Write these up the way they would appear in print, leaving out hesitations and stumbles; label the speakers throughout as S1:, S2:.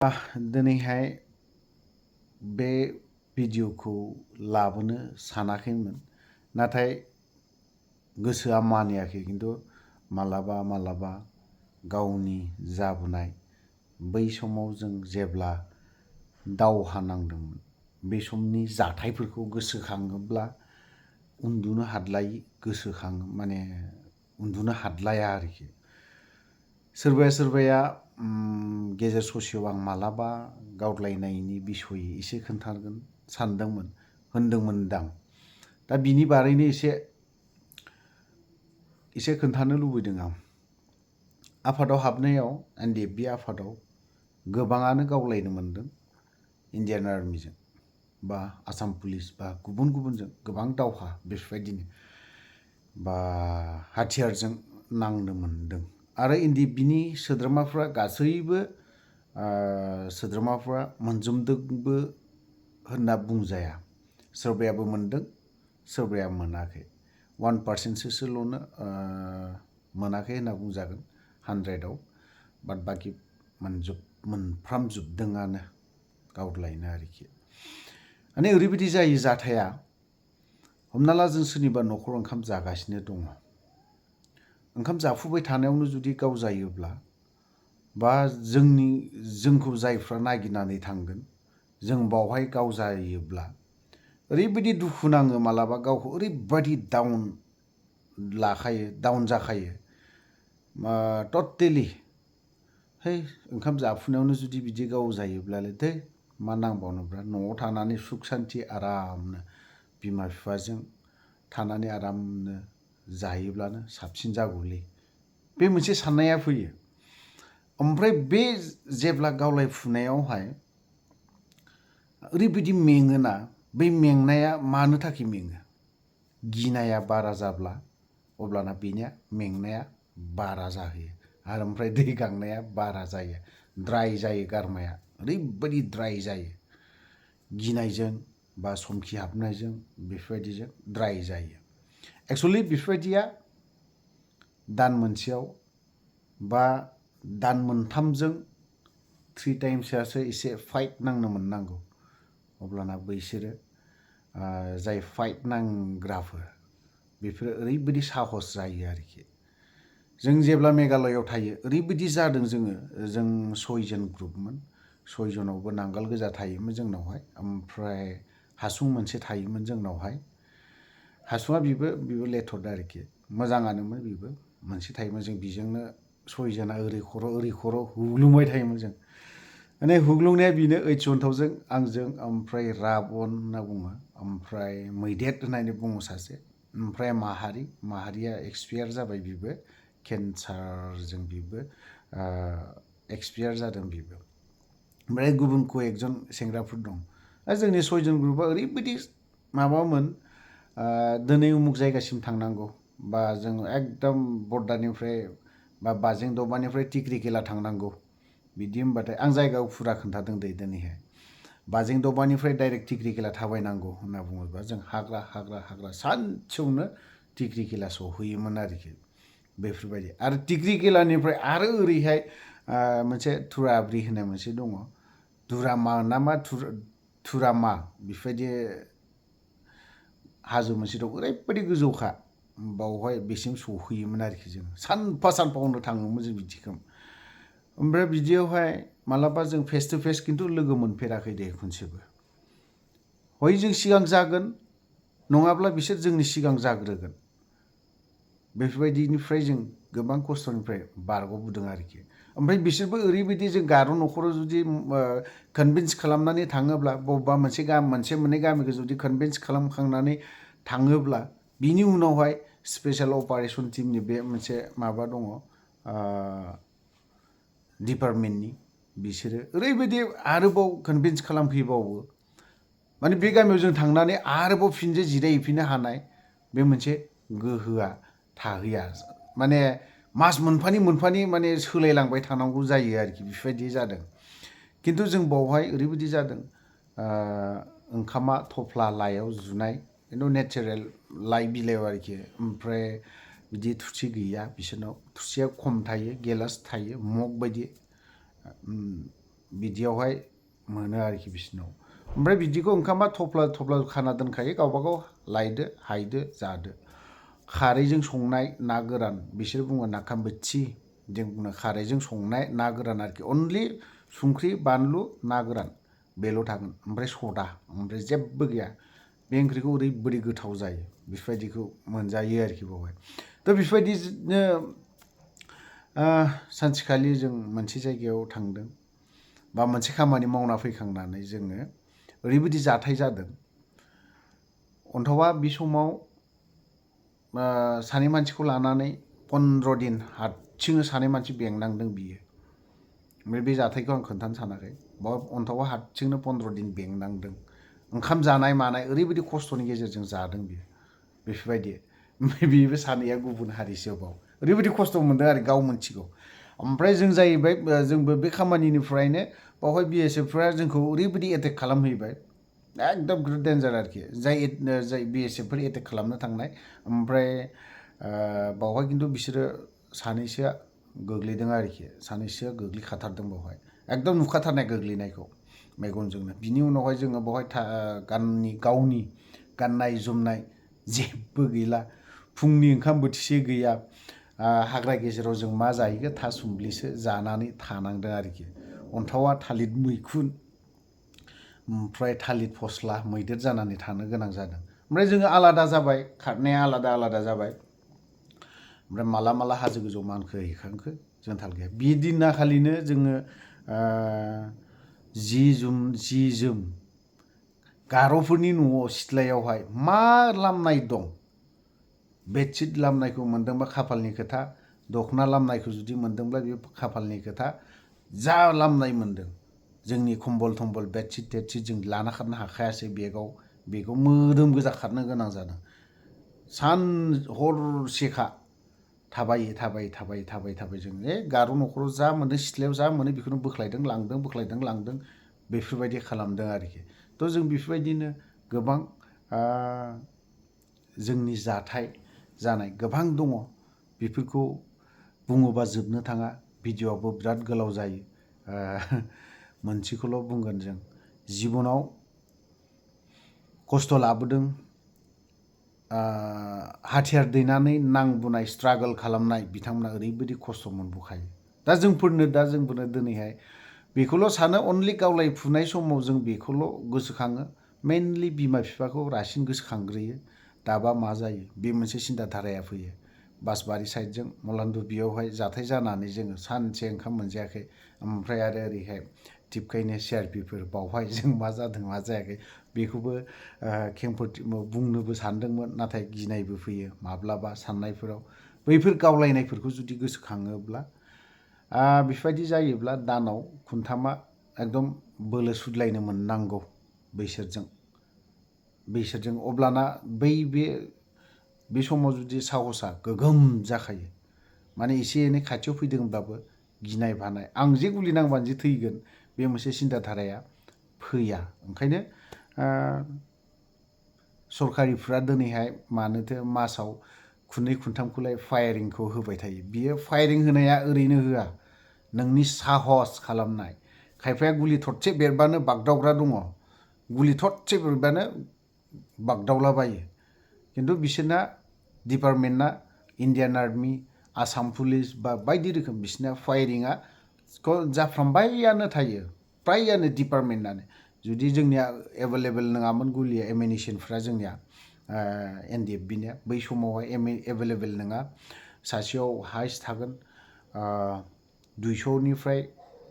S1: दिनैहाय बे भिडिअखौ लाबोनो सानाखैमोन नाथाय गोसोआ मानियाखै खिन्थु मालाबा गावनि जाबोनाय बै समाव जों जेब्ला दावहा नांदोंमोन बे समनि जाथायफोरखौ गोसोखाङोब्ला उन्दुनो हाद्लायै गोसोखाङो माने उन्दुनो हाद्लाया आरोखि सोरबाया गेजेर ससेयाव आं मालाबा गावलायनायनि बिसयै एसे खोन्थागोन सानदोंमोन होनदोंमोनदां दा बिनि बारैनो एसे खोन्थानो लुबैदों आं आफादाव हाबनायाव एनडिएफबि आफादाव गोबाङानो गावलायनो मोनदों इन्डियान आर्मिजों बा आसाम पुलिस बा गुबुनजों गोबां दावहा बेफोरबायदिनो बा हाथियारजों नांनो मोनदों आरो एनडिएफबिनि सोद्रोमाफ्रा गासैबो सोद्रोमाफ्रा मोनजोबदोंबो होनना बुंजाया सोरबायाबो मोनदों सोरबाया मोनाखै 1%सोल'नो मोनाखै होनना बुंजागोन 100आव बाद बाखि मोनफ्रामजोबदोंआनो गावलायनो आरोखि माने ओरैबायदि जायो जाथाया हमना ला जों सोरनिबा न'खराव ओंखाम जागासिनो दङ ओंखाम जाफुबाय थानायावनो जुदि गावजायोब्ला बा जोंखौ जायफ्रा नागिरनानै थांगोन जों बावहाय गावजायोब्ला ओरैबायदि दुखु नाङो मालाबा गावखौ ओरैबायदि डाउन जाखायो टटेलि है ओंखाम जाफुनायावनो जुदि बिदि गावजायोब्लालाय दे मा नांबावनोब्रा न'आव थानानै सुख सान्थि आरामनो बिमा बिफाजों थानानै आरामनो जायोब्लानो साबसिन जागौलै बे मोनसे साननाया फैयो ओमफ्राय बे जेब्ला गावलायफुनायावहाय ओरैबायदि मेङोना बै मेंनाया मानो थाखाय मेङो गिनाया बारा जाब्ला अब्लाना बेनिया मेंनाया बारा जाहैयो आरो ओमफ्राय दै गांनाया बारा जायो ड्राइ जायो गारमाया ओरैबायदि ड्राइ जायो गिनायजों बा समखि हाबनायजों बेफोरबायदिजों ड्राइ जायो एक्सुअलि बेफोरबायदिया दान मोनसेयाव बा दान मोनथामजों 3 टाइम्सआसो एसे फाइट नांनो मोननांगौ अब्लाना बैसोरो जाय फाइट नांग्राफोर बेफोरो ओरैबायदि साहस जायो आरोखि जों जेब्ला मेघालयआव थायो ओरैबायदि जादों जों 6 जन ग्रुपमोन 6 जनावबो नांगाल गोजा थायोमोन जोंनावहाय ओमफ्राय हासुं मोनसे थायोमोन जोंनावहाय हासुङा बिबो लेथद आरोखि मोजाङानोमोन बिबो मोनसे थायोमोन जों बिजोंनो 6 जना ओरै खर' हुग्लुंबाय थायोमोन जों माने हुग्लुंनाया बेनो 8,000 आंजों ओमफ्राय राबन होनना बुङो ओमफ्राय मैदेर होननानै बुङो सासे ओमफ्राय माहारिया एक्सपायार जाबाय बिबो केन्सारजों बिबो एक्सपायार जादों बिबो ओमफ्राय गुबुन कयेकजन सेंग्राफोर दं जोंनि 6 जन ग्रुपआ ओरैबायदि माबामोन दिनै उमुक जायगासिम थांनांगौ बा जों एकदम बर्डारनिफ्राय बा बाजें दबानिफ्राय टिक्रिकेला थांनांगौ बिदि होनबाथाय आं जायगायाव फुरा खोन्थादों दिनैहाय बाजें दबानिफ्राय डाइरेक्ट टिक्रिकेला थाबायनांगौ होनना बुङोबा जों हाग्रा सानसेयावनो टिक्रिकेला सहैयोमोन आरोखि बेफोरबायदि आरो टिक्रिकेलानिफ्राय आरो ओरैहाय मोनसे थुराब्रि होननाय मोनसे दङ दुरामा ना मा थुरामा बेफोरबायदि हाजो मोनसे दं ओरैबायदि गोजौखा बावहाय बेसिम सहैयोमोन आरोखि जों सानफावनो थाङोमोन जों बिदिखौ ओमफ्राय बिदियावहाय मालाबा जों फेस टु फेस खिन्थु लोगो मोनफेराखै दे खनसेबो हय जों सिगां जागोन नङाब्ला बिसोर जोंनि सिगां जाग्रोगोन बेफोरबायदिनिफ्राय जों गोबां खस्थ'निफ्राय बारग'बोदों आरोखि ओमफ्राय बिसोरबो ओरैबायदि जों गार' न'खराव जुदि कनभिन्स खालामनानै थाङोब्ला बबेबा मोनसे मोननै गामिखौ जुदि कनभिन्स खालामखांनानै थाङोब्ला बिनि उनावहाय स्पेशल अपारेशन टीमनि बे मोनसे माबा दङ डिपार्टमेन्टनि बिसोरो ओरैबायदि आरोबाव कनभिन्स खालामफैबावो माने बे गामियाव जों थांनानै आरोबाव फिनजे जिरायहैफिननो हानाय बे मोनसे गोहोआ थाहैया माने मास मोनफानि माने सोलायलांबाय थानांगौ जायो आरोखि बेफोरबायदि जादों खिन्थु जों बावहाय ओरैबायदि जादों ओंखामा थफ्ला लायाव जुनाय खिन्थु नेचारेल लाइ बिलाइयाव आरोखि ओमफ्राय बिदि थुरसि गैया बिसोरनाव थुरसिया खम थायो गेलास थायो मग बायदि बिदियावहाय मोनो आरोखि बिसिनाव। ओमफ्राय बिदिखौ ओंखामा थफ्ला थफ्ला खाना दोनखायो, गावबागाव लायदो हायदो जादो। खारैजों संनाय ना गोरान, बिसोर बुङो नाखामबोथि, जों बुङो खारैजों संनाय ना गोरान आरोखि। अनलि संख्रि बानलु ना गोरान बेल' थागोन, ओमफ्राय सदा, ओमफ्राय जेबो गैया। बे ओंख्रिखौ ओरैबायदि गोथाव जायो, बेफोरबायदिखौ मोनजायो आरोखि बावहाय। थ' बेफोरबायदिनो सानसेखालि जों मोनसे जायगायाव थांदों, बा मोनसे खामानि मावना फैखांनानै जोङो ओरैबायदि जाथाय जादों। अन्थावा बे समाव सानै मानसिखौ लानानै 15 दिन हारसिंनो सानै मानसि बेंनांदों बियो। ओमफ्राय बे जाथायखौ आं खोन्थानो सानाखै। अन्थावा हारसिंनो 15 दिन बेंनांदों। ओंखाम जानाय मानाय ओरैबायदि खस्थ'नि गेजेरजों जादों बियो, बेफोरबायदि। ओमफ्राय बेबो सानैया गुबुन हारिसो बाव, ओरैबायदि खस्थ' मोनदों आरो गाव मोनथिगौ। ओमफ्राय जों जाहैबाय, जोंबो बे खामानिनिफ्रायनो बावहाय BSFफ्रा जोंखौ ओरैबायदि एटेक खालामहैबाय, एकदम डेन्जार आरोखि। जाय BSFफोर एटेक खालामनो थांनाय, ओमफ्राय बावहाय खिन्थु बिसोरो सानैसोआ गोग्लैदों आरोखि, सानैसोआ गोग्लैखाथारदों बावहाय, एकदम नुखाथारनाय गोग्लैनायखौ मेगनजोंनो। बिनि उनावहाय जोङो बावहाय गावनि गाननाय जोमनाय जेबो गैला, फुंनि ओंखाम बोथिसे गैया। हाग्रा गेजेराव जों मा जाहैगोन, थासुमब्लिसो जानानै थानांदों आरोखि। अन्थावा थालिर मैखुन, ओमफ्राय थालिर फस्ला मैदेर जानानै थानो गोनां जादों। ओमफ्राय जोङो आलादा जाबाय, खारनाया आलादा आलादा जाबाय। ओमफ्राय माला माला हाजो गोजौ मानखो हैखांखो जों थाल गैया। बे दिनखालिनो जोङो जि जोम गार'फोरनि न'आव सिथ्लायावहाय मा लामनाय दं, बेडशिट लामनायखौ मोनदोंबा खाफालनि खोथा, दख'ना लामनायखौ जुदि मोनदोंब्ला बे खाफालनि खोथा। जा लामनाय मोनदों, जोंनि कम्बल थम्बल बेडशिट टेडशिट जों लाना खारनो हाखायासै बेगाव मोदोम गोजा खारनो गोनां जादों। सान हरसेखा थाबायै जों गार' न'खराव जा मोनदों, सिथ्लायाव जा मोनो बेखौनो बोख्लायदों लांदों, बेफोरबायदि खालामदों आरोखि। थ' जों बेफोरबायदिनो गोबां जोंनि जाथाय जानाय गोबां दङ। बेफोरखौ बुङोबा जोबनो थाङा, भिडिअ'आबो बिराद गोलाव जायो। मोनसेखौल' बुंगोन जों, जिबनाव खस्थ' लाबोदों, हाथियार दैनानै नांबोनाय स्ट्रागोल खालामनाय बिथांमोना ओरैबायदि खस्थ' मोनबोखायो। दा जोंफोरनो दिनैहाय बेखौल' सानो, अनलि गावलायफुनाय समाव जों बेखौल' गोसोखाङो। मेनलि बिमा बिफाखौ रासिन गोसोखांग्रोयो। दाबा मा जायो, बे मोनसे सिन्था धाराया फैयो। बासबारि साइडजों मलान्दु बियावहाय जाथाय जानानै जोङो सानसे ओंखाम मोनजायाखै। ओमफ्राय आरो ओरैहाय टिपकाइनि CRPफोर, बावहाय जों मा जादों मा जायाखै बेखौबो खेंफोरथि बुंनोबो सानदोंमोन, नाथाय गिनायबो फैयो माब्लाबा साननायफोराव। बैफोर गावलायनायफोरखौ जुदि गोसोखाङोब्ला, बेफोरबायदि जायोब्ला दानाव खुनथामा एकदम बोलो सुदलायनो मोननांगौ बैसोरजों। अब्लाना बे समाव जुदि साहसा गोगोम जाखायो। माने एसे एनै खाथियाव फैदोंब्लाबो गिनाय बानाय, आं जे गुलि नांबानो जे थैगोन, बे मोनसे सिन्था धाराया फैया। ओंखायनो सरकारिफ्रा दिनैहाय मानोथो मासाव खुननै खुनथामखौलाय फायारिंखौ होबाय थायो। बियो फायारिं होनाया ओरैनो होआ, नोंनि साहस खालामनाय। खायफाया गुलि थरसे बेरबानो बागदावग्रा दङ, गुलि थरसे बेरबानो बागदावलाबायो। खिन्थु बिसोरना डिपार्टमेन्टना इण्डियान आर्मि, आसाम पुलिस बा बायदि रोखोम, बिसोरना फायारिंआ जाफ्रामबायानो थायो, फ्रायानो डिपार्टमेन्टआनो। जुदि जोंनिया एभेलेबेल नङामोन गुलिया, एमिनेसनफ्रा जोंनिया NDFBनिया बै समावहाय एभेलेबेल नङा। सासेयाव हाइस्ट थागोन 200निफ्राय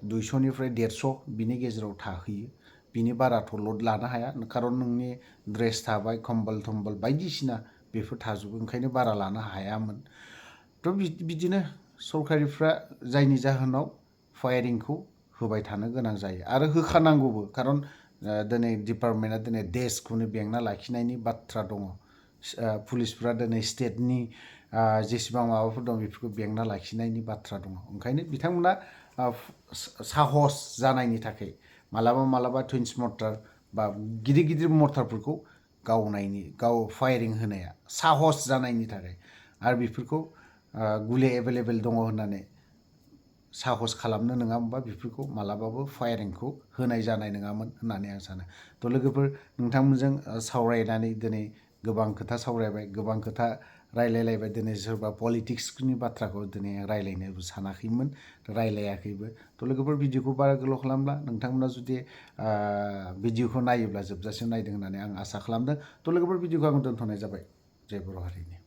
S1: 150 बिनि गेजेराव थाहैयो। बिनि बाराथ' लड लानो हाया, खारन नोंनि ड्रेस थाबाय, कम्बल थम्बल बायदिसिना बेफोर थाजोबो, ओंखायनो बारा लानो हायामोन। थ' बिदिनो सरकारिफ्रा जायनि जाहोनाव फायारिंखौ होबाय थानो गोनां जायो, आरो होखानांगौबो। खारन दिनै डिपार्टमेन्टआ दिनै देशखौनो बेंना लाखिनायनि बाथ्रा दङ। पुलिसफ्रा दिनै स्टेटनि जेसेबां माबाफोर दं बेफोरखौ बेंना लाखिनायनि बाथ्रा दङ। ओंखायनो बिथांमोना साहस जानायनि थाखाय मालाबा टुइन्स मर्टार बा गिदिर गिदिर मर्टारफोरखौ फायारिं होनाया साहस जानायनि थाखाय। आरो बेफोरखौ गुलिया एभेलेबेल दङ होननानै साहस खालामनो नङा होमबा बेफोरखौ मालाबाबो फायारिंखौ होनाय जानाय नङामोन होननानै आं सानो। थ' लोगोफोर नोंथांमोनजों सावरायनानै दिनै गोबां खोथा सावरायबाय, गोबां खोथा रायलायलायबाय। दिनै सोरबा पलिटिक्सनि बाथ्राखौ दिनै रायलायनो सानाखैमोन, रायलायाखैबो। थ' लोगोफोर भिडिअखौ बारा गोलाव खालामला। नोंथांमोना जुदि भिडिअखौ नायोब्ला जोबजासिम नायदों होननानै आं आसा खालामदों। थ' लोगोफोर भिडिअखौ आं दोनथ'नाय जाबाय। जय बर' हारिनि।